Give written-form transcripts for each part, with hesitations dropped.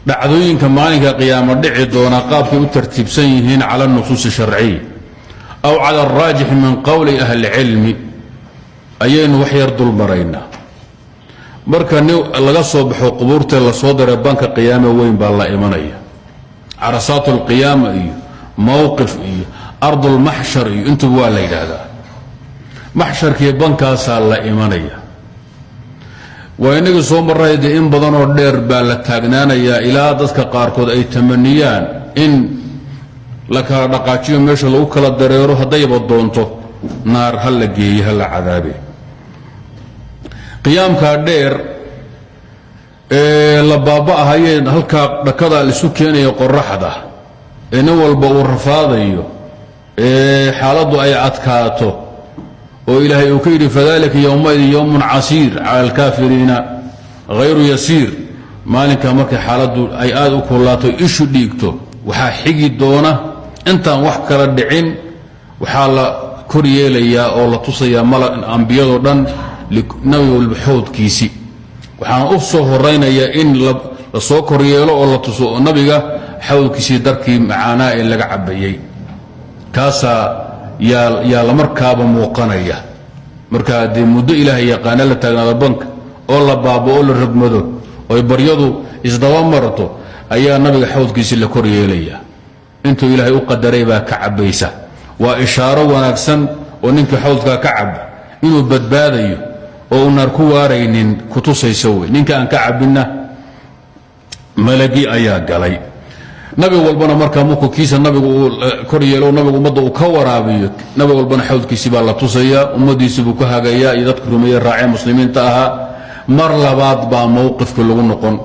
Dhacdooyinka maalinka qiyaamo dhici doona qaabkay u tartiibsan yihiin cala nusuusi sharciya aw cala araajix min qowli ahli cilmi ayaynu wax yar dul maraynaa. Marka nin laga soo baxo qubuurtee lasoo diray, banka qiyaame weyn baa la imanaya. Carasaat alqiyaama iyo mowqif iyo ardulmaxshar iyo intuba waa la yidhaahdaa. Maxsharkiiyo bankaasaa la imanaya. Waa inagii soo marray dee, in badanoo dheer baa la taagnaanayaa ilaa dadka qaarkood ay tamaniyaan in la kala dhaqaajiyo, meesha lagu kala dareero, haddayba doonto naar ha la geeye, ha la cadaabe. Qiyaamkaa dheer ee la baaba'ahayee halkaa dhakada laisu keenayo qoraxda, ee nin walba uu rafaadayo, ee xaaladdu ay adkaato, oo Ilaahay uu ka yidhi: "Fadalika yowmaidin yowmun casiir cala alkaafiriina hayru yasiir." Maalinka markay xaaladdu ay aada u kulaato, ishu dhiigto, waxaa xigi doona, intaan wax kala dhicin, waxaa la kor yeelayaa oo la tusayaa mala ambiyadoo dhan, nabi walba xowdkiisi. Waxaan u soo horaynayaa in la soo kor yeelo oo la tuso nabiga xawdkiisii, darkii macaanaa ee laga cabayey. Kaasaa yaa lamarkaaba muuqanaya. Marka dee muddo Ilaahay yaqaana la taagnaado banka oo la baabo oo la rogmado oy baryadu isdaba marto, ayaa nabiga xawdkiisii la kor yeelaya. Intuu Ilaahay u qadaray baa ka cabaysa. Waa ishaaro wanaagsan oo ninkii xawdkaa ka caba inuu badbaadayo oo uu naar ku waaraynin kutusaysa wey. Ninka aan ka cabinna malagii ayaa galay. Nabi walbana markaa markuu kiisa nabigu uu kor yeelo, nabigu ummadda uu ka waraabiyo, nabi walbana xawdkiisii baa la tusayaa, ummaddiisii buu ka hagayaa iyo dadka rumeeye, raacee muslimiinta ahaa. Mar labaad baa mowqifkii lagu noqon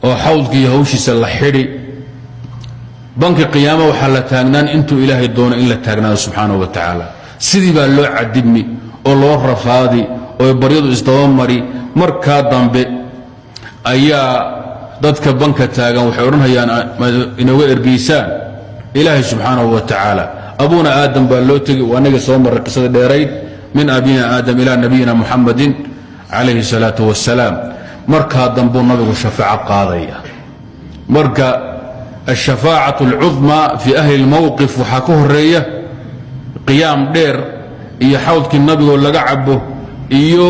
oo xawdkii hawshiisa la xidhi. Banki qiyaama waxaa la taagnaan intuu Ilaahay doono in la taagnaado subxaanahu wa tacaala. Sidii baa loo cadibmi oo loo rafaadi oo baryadu isdabamari. Markaa dambe ayaa dadka banka taagan waxay odhanayaan: "Inooga ergeysaan Ilaahay subxaanahu wa tacaala." Abuuna Aadam baa loo tegi. Waa naga soo marray qisada dheerayd, min abina Aadam ilaa nabiyina Muxamadin calayhi salaatu wasalaam. Markaa dambuu nabigu shafaaco qaadaya. Marka alshafaacaة اlcudmaa fii ahli اlmowqif waxaa ka horeeya qiyaam dheer iyo xawdkii nabigoo laga cabo iyo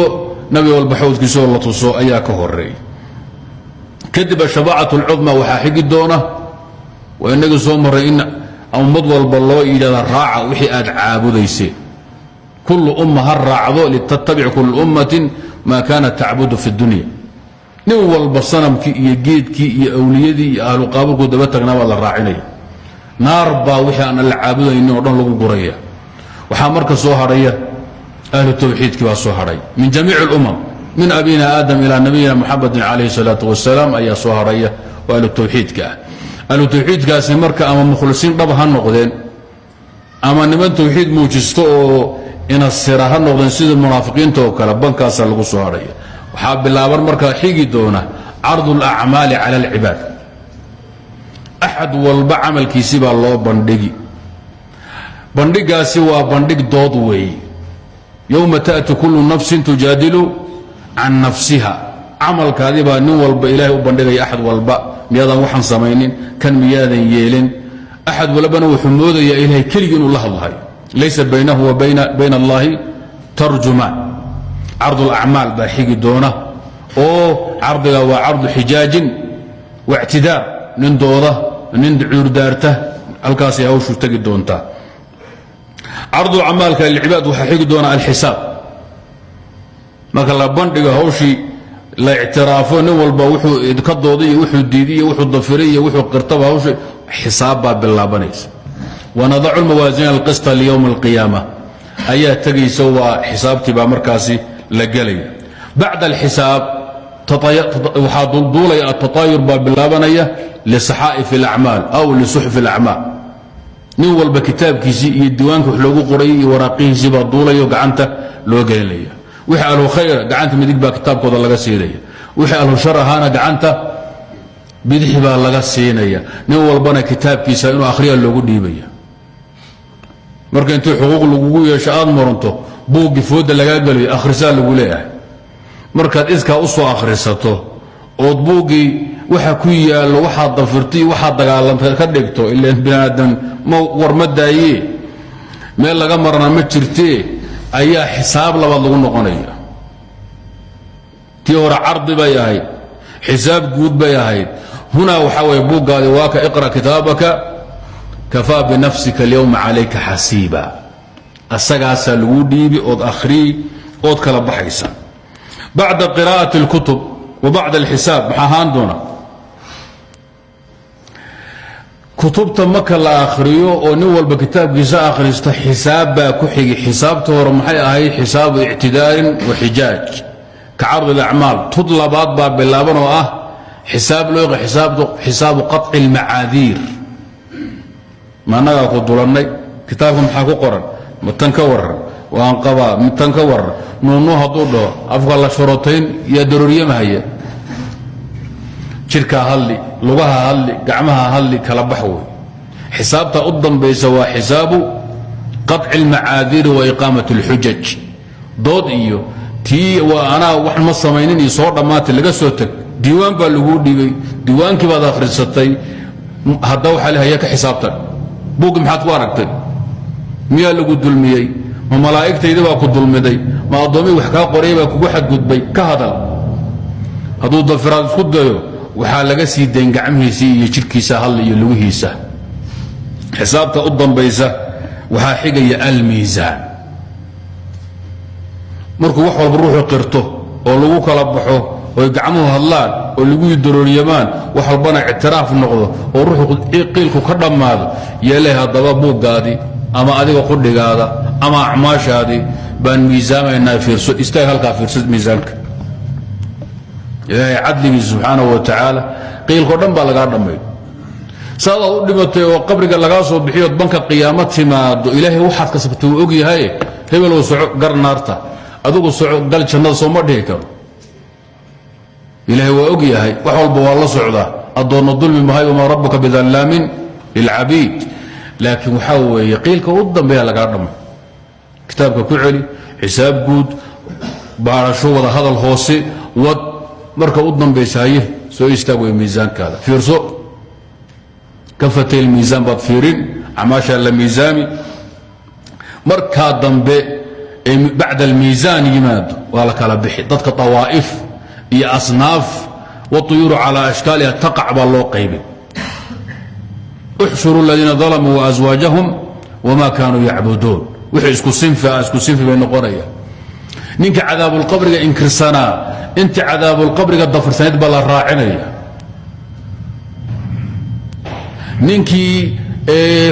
nabi walba xawdkiisoo la tuso ayaa ka horeeya. Kadib ashafaacaة اlcudmaa waxaa xigi doona, waa inagii soo marray, in ummad walba loo yidhahda: "Raaca wixii aad caabudayseen." Kullu umma ha raacdo, litattabic kullu ummatin maa kaanat tacbudu fi اdunya. Nin walba sanamkii iyo geedkii iyo awliyadii iyo ahlu qaaburkuu daba tagnaa baa la raacinaya. Naar baa wixii aan alla caabudaynin oo dhan lagu guraya. Waxaa marka soo hadhaya ahlu tawxiidkii baa soo hadhay min jamiic اlumam, min abina Aadam ilaa nabiyina Muxamedin calayhi salaatu wasalaam ayaa soo hadhaya oo ahlu tawxiidka ah. Ahlu tawxiidkaasi marka ama mukhlisiin dhab ha noqdeen ama niman tawxiid muujisto oo inasira ha noqdeen, sida munaafiqiinta oo kale, bankaasaa lagu soo hadhaya. Waxaa bilaaban markaa xigi doona cardu اlacmaali cala alcibaad. Axad walba camalkiisii baa loo bandhigi. Bandhigaasi waa bandhig dood weeye. Yowma taأti kulu nafsin tujaadilu can nafsiha. Camalkaadii baa nin walba Ilaahay u bandhigaya. Axad walba: "Miyaadan waxaan samaynin? Kan miyaadan yeelin?" Axad walbana wuxuu moodayaa Ilahay keligii inuu la hadlahayo. Laysa baynahu wa bayna Allahi tarjumaan. Cardu alacmaal baa xigi doona, oo cardiga waa cardu xijaajin waictidaar, nin dooda, nin cuurdaarta, halkaasay hawshu tegi doontaa. Cardu acmaalka lilcibaad waxaa xigi doona alxisaab. Marka la bandhigo hawshii, la ictiraafo, nin walba wuxuu ka dooday iyo wuxuu diiday iyo wuxuu dafiray iyo wuxuu qirtaba, hawsha xisaab baa bilaabanaysa. "Wanadacu lmawaasiin alqista liyowmi alqiyaama" ayaa tegaysa. Waa xisaabtii baa markaasi la gelaya. Bacda alxisaab waxaa duulduulaya, atataayur baa bilaabanaya lisaxaa'if alacmaal aw lisuxuf alacmaal. Nin walba kitaabkiisii iyo diiwaanka wax loogu qorayay iyo waraaqihiisii baa duulayo, gacanta loo gelinaya. Wixii ahlu khayra gacanta midig baa kitaabkooda laga siinaya, wixii ahlu shar ahaana gacanta bidixi baa laga siinaya. Nin walbana kitaabkiisa inuu akhriya loogu dhiibaya. Marka intuu xuquuq lagugu yeesho aad muranto, buuggii fooda lagaa geliyo, akhrisaa lagu leeyahay. Markaad iskaa u soo akhrisato Ood buuggii waxa ku yaallo, waxaad dafirtay, waxaad dagaalantay ka dhigto. Ilaan bini aadan ma war ma daayee, meel laga marana ma jirtee, ayaa xisaab labaad lagu noqonaya. Tii hore cardi bay ahayd, xisaab guud bay ahayd. Hunaa waxaa weeye buuggaadi waa ka: iqra kitaabaka kafaa binafsika alyawma calayka xasiiba. Asagaasaa lagu dhiibi, ood akhriyi, ood kala baxaysa. Bacda qiraa'ati اlkutub wa bacda alxisaab maxaa ahaan doona? Kutubta marka la akhriyo oo nin walba kitaabkiisa akhristo, xisaab baa ku xigi. Xisaabta hore maxay ahayd? Xisaabu ictidaarin wa xijaaj ka cardi alacmaal. Tud labaad baa bilaaban oo ah xisaab loo xisaabu qaطci اlmacaadiir. Ma annagaa ku dulannay? Kitaabka maxaa ku qoran? Ma tan ka waran? Waan qabaa. Tan ka waran? Nuunuu hadduu dhaho, afka la shorotayn yaa darooriyamahaya. Jidhkaa hadli, lugaha hadli, gacmaha hadli, kala bax wey. Xisaabta u dambaysa waa xisaabu qaطci اlmacaadiiri wa iqaamat اlxujaj. Dood iyo tii waa anaa wax ma samaynin iyo soo dhammaatay, laga soo teg. Diiwaan baa laguu dhibay, diiwaankii baad akhrisatay. Hadda waxaa le haya ka xisaabtan. Buuggi maxaad ku aragtay? Miyaa lagu dulmiyey? Ma malaa'igtaydi baa ku dulmiday? Ma addoommihii wax kaa qorayay baa kugu xadgudbay? Ka hadal. Hadduu dafiraad isku dayo, waxaa laga sii dayn gacmihiisii iyo jidhkiisa hadla iyo lugihiisa. Xisaabta u dambaysa waxaa xigaya almiisaan. Markuu wax walba ruuxu qirto oo lagu kala baxo, oy gacmuhu hadlaan oo lagu darooryamaan, wax walbana ictiraaf noqdo oo ruuxu qiilku ka dhammaado, yeeleh haddaba buuggaadii ama adiga qudhigaada ama acmaashaadii baan miisaamaynaa. Fiirso, istaag halkaa, fiirso miisaanka. Ilaahay cadligiisa subxaanahu wa tacaala, qiilkao dhan baa lagaa dhammay. Saadaad u dhimatay oo qabriga lagaa soo bixiyood banka qiyaamo timaado, ilaahay waxaad kasabtay wuu og yahay. Hebelow soco, gar naarta, adigu soco, gal jannada, sooma dhihi karo. Ilaahay waa og yahay, wax walba waa la socdaa. Addoonna dulmi mahay, wamaa rabbuka bidallaamin lilcabiid. Laakiin waxaa weeye qiilka u dambeeya lagaa dhammay. Kitaabka ku celi, xisaab guud, baarasho, wada hadal hoose wad. Marka u dambaysa, haye, soo istaag wey, miisaankaada fiirso. Kafatay miisaan baad fiirin, acmaashaa la miisaami. Markaa dambe ee bacda almiisaan yimaado, waa la kala bixi dadka. Tawaa'if iyo asnaaf, wاطuyuuru calى ashkaaliha taqac baa loo qaybin. Uxshuruu aladiina dalamuu waaswaajahum wma kaanuu yacbuduun. Wixii isku sinfi ah isku sinfi bay noqonayaan. Ninka cadaabulqabriga inkirsanaa, inta cadaabulqabriga dafirsanayd baa la raacinaya. Ninkii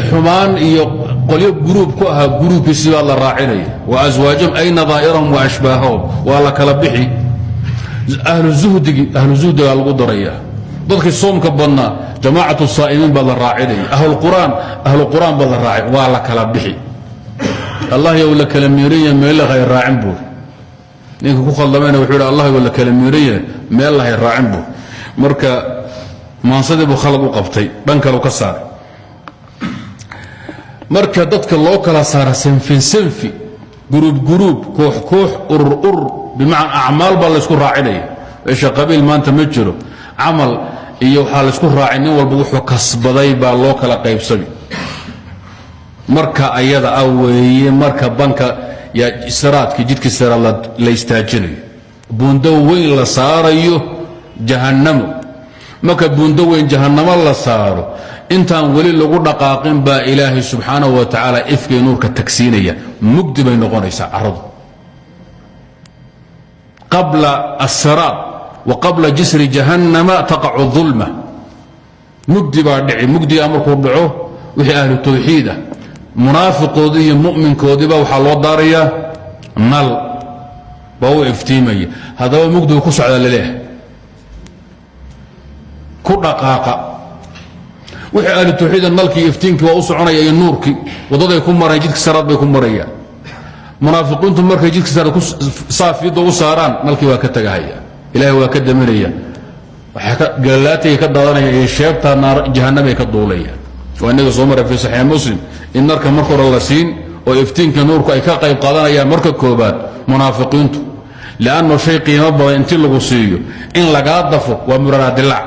xumaan iyo qolyo guruub ku ahaa, guruubkiisi baa la raacinaya. Wa aswaajahum ay nadaa'irahum wa ashbaahahum. Waa la kala bixi. Ahlu zuhdigi, ahlu zuhdigaa lagu daraya. Dadkii soomka badnaa, jamaacatu saa'imiin baa la raacinaya. Ahlulqur'aan, ahlu qur'aan baa la raacin. Waa la kala bixi. Allah yow la kala miiran yahay, meel lahay raacin buur. Ninka ku khaldamayna wuxuu yidhi: Allah yow la kala miiran yahay, meel lahay raacin buur. Marka maansadii buu khalad u qabtay, dhan kaleu ka saaray. Marka dadka loo kala saara sinfin sinfi, guruub guruub, koox koox, urur urur, bimacnaa acmaal baa laysku raacinaya. Meesha qabiil maanta ma jiro. Camal iyo waxaa laysku raacay, nin walba wuxuu kasbaday baa loo kala qaybsami. Marka ayada ah weeye marka banka siraadkii, jidkii siraad la istaajinayo, buundo weyn la saarayo jahannamo. Marka buundo weyn jahannamo la saaro, intaan weli lagu dhaqaaqin baa Ilaahay subxaanahu wa tacaala ifkay nuurka tagsiinaya. Mugdi bay noqonaysaa caradu qabla asiraad wa qabla jisri jahannama taqacu ulma. Mugdi baa dhici. Mugdigaa markuu dhaco, wixii ahlu tawxiid ah, munaafiqoodii iyo mu'minkoodiiba waxaa loo daarayaa nal baa u iftiimaya. Haddaba mugdigu ku socdaa laleeyahay, ku dhaqaaqa. Wixii ahlu tawxiida, nalkii iftiinkii waa u soconaya iyo nuurkii, waddaday ku marayan, jidka saraad bay ku marayaan. Munaafiqiintu markay jidka saraad saafiidda u saaraan, nalkii waa ka tegahaya, Ilahay waa ka daminaya. Galaatay ka daadanaya iyo sheebtaa naar jahannamay ka duulayaan. Waa inaga soo maray fi saxiix Muslim in narka marka hore la siin oo iftiinka nuurku ay ka qayb qaadanayaan marka koobaad munaafiqiintu. Lianno shay qiimo badan intii lagu siiyo in lagaa dafo waa muraradilaac.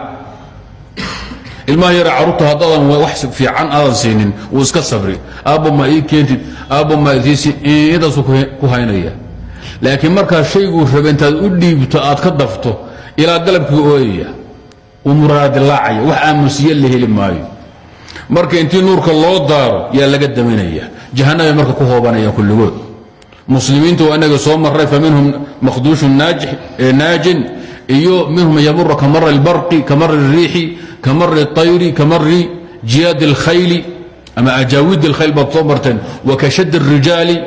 Ilmaha yara carruurta haddaadan wax fiican aadan siinin, wuu iska sabri. Aabbo ma ii keentid, aabbo ma iisi, intaasuu ku haynaya. Laakiin markaa shayguu raba intaad u dhiibto aad ka dafto, ilaa galabkii ooyaya, wuu muraaradilaacaya, wax aamusiye la heli maayo. Marka intii nuurka loo daaro yaa laga daminaya, jahanamay marka ku hoobanayaan kulligood. Muslimiinta waa inaga soo maray, fa minhum makhduushun naajin, iyo minhum yamura ka mari اlbarqi, ka mari الriixi, ka mari الطayri, ka mari jiyaad اlkhayli ama ajaawid اlkhayl baad soo marteen, wa ka shad الrijaali,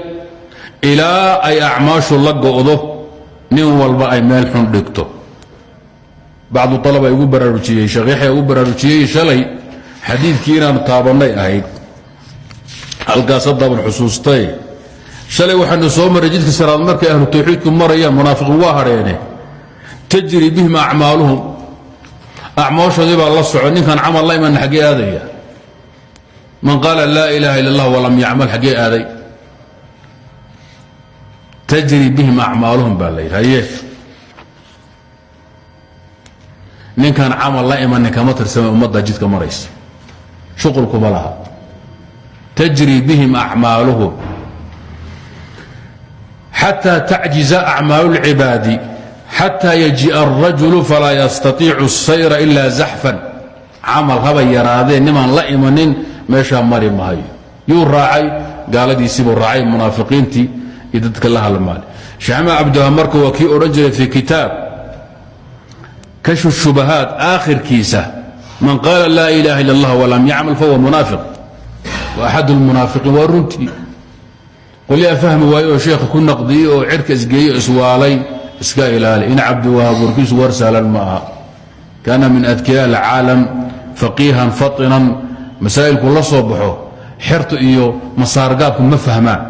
ilaa ay acmaashu la go'do, nin walba ay meel xun dhigto. Bacdu alaba igu baraarujiyey, sheekh Yaxya igu baraarujiyey shalay xadiidkii inaanu taabannay ahayd. Halkaas haddaaban xusuustay. Shalay waxaanu soo marray jidka siraad markay ahlu tawxiidku marayaan, munaafiqiin waa hadheene, tajri bihim acmaaluhum, acmaashoodii baa la soco. Ninkan camal la imanna xaggee aadaya? Man qaala laa ilaaha illa allah walam yacmal, xaggee aaday? Tajri bihim acmaaluhum baa la yidhi. Haye, ninkaan camal la imanin kama tirsama ummadda jidka maraysa, shuqulkuma laha. Tajri bihim acmaaluhum xatى tacjiza acmaalu اlcibaadi, xatى yaji'a الrajulu falaa yastaiicu الsayra ila zaxfan. Camal haba yaraadee nimaan la imanin meeshaa mari mahayo. Yuu raacay? Gaaladiisiibuu raacay, munaafiqiintii iyo dadka la halmaalay. Sheekh axmed Cabdiwahaab marka waa kii odhan jiray fii kitaab kashfu shubahaat aakhirkiisa: man qaala laa ilaha illa اllah walam yacmal fahuwa munaafiq wa axad اlmunaafiqiin. Waa runtii. Qolyaa fahmi waaye oo sheekha ku naqdiyey oo cirka isgeeye iswaalay, iska ilaali. In Cabdiwahaab warkiisu war sahlan ma aha. Kaana min adkiyaa alcaalam, faqiihan fatinan. Masaa'ilku la soo baxo xertu iyo masaargaabku ma fahmaan,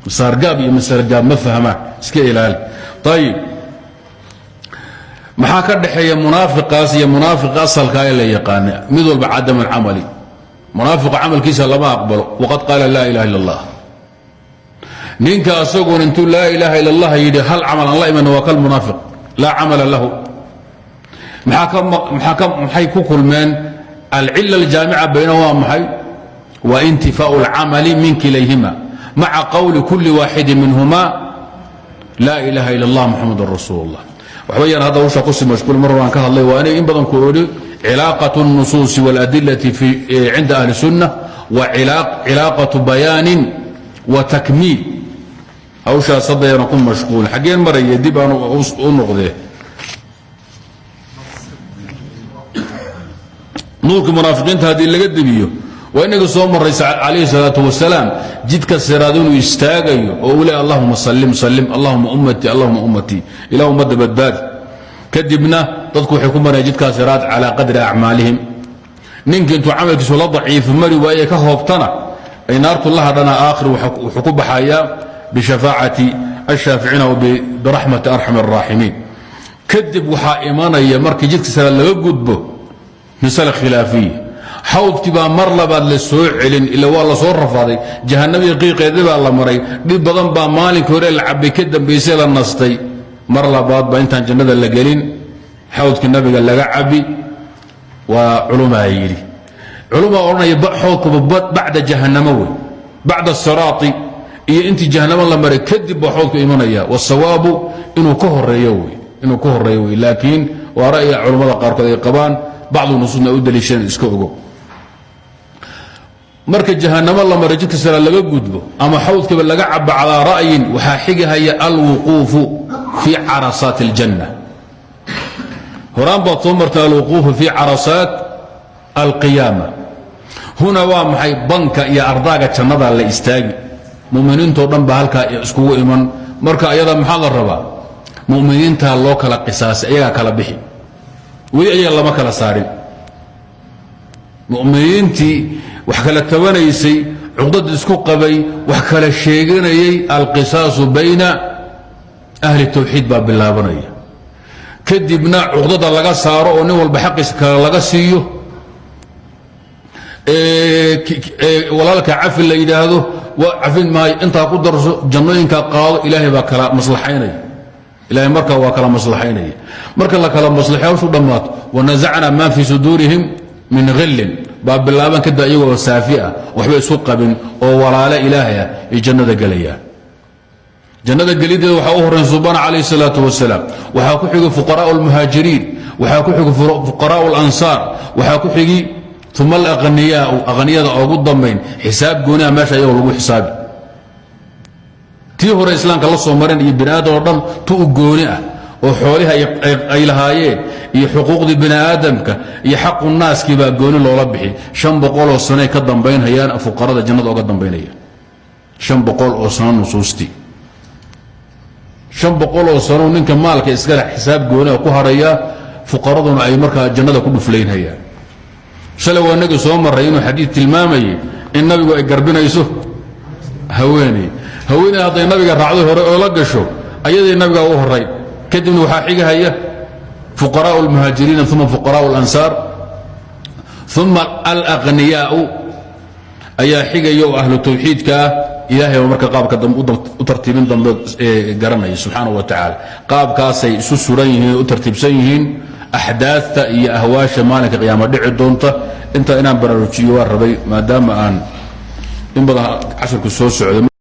masaargaab iyo masaargaab ma fahmaan, iska ilaali. Ayib, maxaa ka dhaxeeya munaafiqaas iyo munaafiqa asalkaa ee la yaqaana? Mid walba cadam alcamali. Munaafiqu camalkiisa lama aqbalo, waqad qaala laa ilaha illa allah. Ninka asagoon intuu laa ilaaha ila allah yidhi hal camal aan la imanna waa kalmunaafiq, laa camala lahu. Maxay ku kulmeen? Alcila aljaamica baynahum waa maxay? Waa intifaau alcamali min kilayhima maca qowli kuli waaxidin minhuma laa ilaha ila allah muxamadun rasuul اllah. Waxba yaan hadda hawshaa kusi mashquul. Mar horaan ka hadlay, waa inay in badan ku odhi cilaaqaة الnusuusi wاladilati cinda ahli الsunna wa cilaaqaةu bayaanin wa takmiil. Hawshaas hadda yaana ku mashquulin. Xaggeen maraya? Dib aan u noqdee. Nuurkii munaafiqiinta haddii laga debiyo, waa inaga soo maray calayhi salaatu wasalaam jidka siraad inuu istaagayo oo uu leey: allahuma sallim sallim, allahuma ummatii, allahuma ummatii, ilah ummadda badbaadi. Kadibna dadku waxay ku marayaan jidkaa siraad calaa qadri acmaalihim. Ninka intuu camalkiisu la daciifo mari waaye ka hoobtana ay naartu la hadhana, aakhir wuxuu ku baxayaa bishafaacati ashaaficiina wa biraxmati arxam araaximiin. Kadib waxaa imanaya markii jidka siraad laga gudbo masale khilaafiya. Xawdkii baa mar labaad la soo celin, ila waa la soo rafaaday, jahanamii qiiqeedii baa la maray, dhib badan baa maalinkii hore la cabay, ka dambaysay la nastay. Mar labaad baa intaan jannada la gelin xawdkii nabiga laga cabi. Waa culumaa yidhi, culumaa odhanaya xawdkuba bacda jahannamo wey, bacda asiraati iyo intii jahanamo la maray kadib baa xawdku imanaya. Wasawaabu inuu ka horeeyo wey, inuu ka horeeyo wey, laakiin waa ra'yiga culummada qaarkood ay qabaan, bacdu nusuusna u daliishadeen. Iska ogo, marka jahanamo la maray, jidka sara laga gudbo ama xawdkiiba laga cabo calaa ra'yin, waxaa xigahaya alwuquufu fii carasaat اljanna. Horaan baad soo martay alwuquufu fii carasaat alqiyaama. Huna waa maxay? Banka iyo ardaaga jannada la istaagi, muminiintoo dhan baa halkaa iskugu iman. Marka ayada maxaa la rabaa? Muminiintaa loo kala qisaasay, ayagaa kala bixi. Weli ayaga lama kala saarin. Muminiintii wax kala tabanaysay, cuqdad isku qabay, wax kala sheeganayay, alqisaasu bayna ahli tawxiid baa bilaabanaya. Kadibna cuqdada laga saaro oo nin walba xaqiisa kale laga siiyo, walaalka cafi la yidhaahdo, cafin maayo, intaa ku darso, jannooyinkaa qaado. Ilaahay baa kala maslaxaynaya. Ilahay markaa waa kala maslaxaynaya. Marka la kala maslaxay, hawshu dhammaato, wanazacnaa maa fii suduurihim min hillin baa bilaaban. Kada iyagoo saafi ah, waxba isku qabin oo walaale Ilaahay ah ay jannada gelayaan. Jannada gelideeda waxaa u horrayn Subana calayh salaatu wasalaam, waxaa ku xigi fuqaraء اlmuhaajiriin, waxaa ku xigi fuqaraء اlansaar, waxaa ku xigi uma alaqniyaau, aqniyada ugu dambayn. Xisaab gooniha meesha ayagoo lagu xisaabi, tii hore islaamka la soo mareen iyo bini aadam oo dhan tu u gooni ah oo xoolihi ay lahaayeen iyo xuquuqdii bini aadamka iyo xaqu naaskii baa gooni loola bixi. 500oo sanoay ka dambaynhayaan fuqarada jannada oga dambaynaya, 500 oo sano. Nusuustii 500oo sano ninka maalka iskale xisaab gooniha ku hadhaya, fuqaraduna ay markaa jannada ku dhuflaynhayaan. Shalay waa nagi soo marray inuu xadiid tilmaamayay in nabigu ay garbinayso haweeney. Haweeney hadday nabiga raacday hore oo la gasho, ayaday nabiga u horay. Kadibna waxaa xigahaya fuqaraء اlmuhaajiriina, uma fuqaraء اlansaar, uma alaqniyaau ayaa xigaya oo ahlu tawxiidka ah. Ilahay baa marka qaabka u tartiibin dambe garanaya subxaana wa tacaala. Qaabkaasay isu suran yihiin, u tartiibsan yihiin axdaata iyo ahwaasha maalinka qiyaama dhici doonta. Intaa inaan baraarujiyo waa rabay, maadaama aan in badan casharku soo socday.